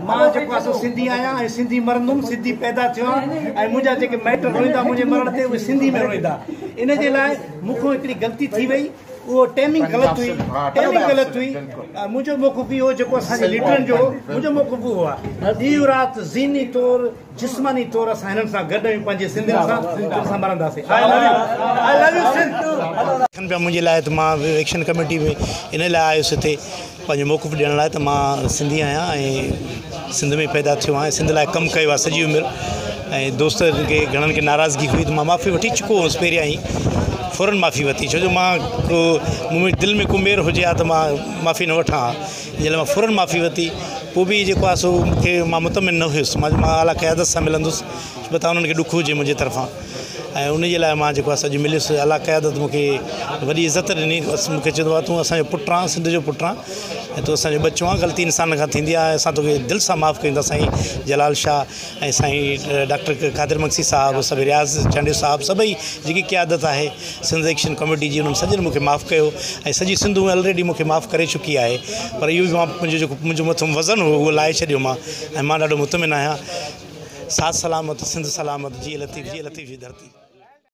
مان جيڪو آهي سو سنڌي آهيان ۽ سنڌي مرندم، سنڌي پيدا ٿيو آهيان ۽ منهنجا جيڪي مائٽ روئيندا منهنجي مرڻ تي اهي سنڌي ۾ روئيندا. ان جي لاء مون کان هڪڙي غلطي ٿي وئي، اهو ٽائمنگ غلط هئي، ٽائمنگ غلط هئي. منهنجو موقف اهو جيڪو اسان جي ليڊرن جو هو، منهنجو موقف اهو آهي. ڏينهن رات ذهني طور جسماني طور اسان هنن سان گڏ آهيون پنهنجي سنڌين سان جن سان مرنداسين I love you I love you Sindh. لکن پيا منهنجي لاء ته مان ايڪشن ڪميٽي ۾ ان لاء آيس هتي پنهنجو موقف ڏيڻ لاء ته مان سنڌي آهيان ۽ سنڌ ۾ پيدا ٿيو آهيان سنڌ لاء ڪم ڪيو آهي سڄي عمر ۽ دوست کي گهڻن کي ناراضگي هئي ته مان معافي وٺي چڪو هوس پهريان ئي فورن معافي ورتي ڇو جو مان ڪو مون ۾ دل ۾ ڪو مير هجي ها ته مان معافي نه وٺان ها جنهن لاء مان فورن معافي ورتي پوء به جيڪو آهي سو مون کي مان مطمئن نه هيس مان چيو مان اعليٰ قيادت سان ملندس متان انهن کي ڏک هجي منهنجي طرفان ۽ ان جي لاء مان جيڪو آهي سو اڄ مليس اعليٰ قيادت مون کي وڏي عزت ڏني مون کي چوندو آهي تون اسان جو پٽ آن سنڌ جو پٽ آن ۽ تون اسان جو ٻچو آن غلطي انسان کان ٿيندي آهي اسان توکي دل سان معاف ڪيون ٿا سائين جلال شاهه ۽ سائين ڊاڪٽر قادر مگسي صاحب سڀ رياض چانڊيو صاحب سڀئي جيڪي قيادت آهي سنڌ ايڪشن ڪميٽي جي انهن سڄن مون کي معاف ڪيو ۽ سڄي سنڌ الريڊي مون کي معاف ڪري چڪي آهي پر اهو به مان منهنجو جيڪو منهنجو مٿو وزن هو اهو لاهي ڇڏيو مان ۽ مان ڏاڍو مطمئن آهيان ساٿ سلامت سنڌ سلامت جيئي لطيف جيئي لطيف جي ڌرتي.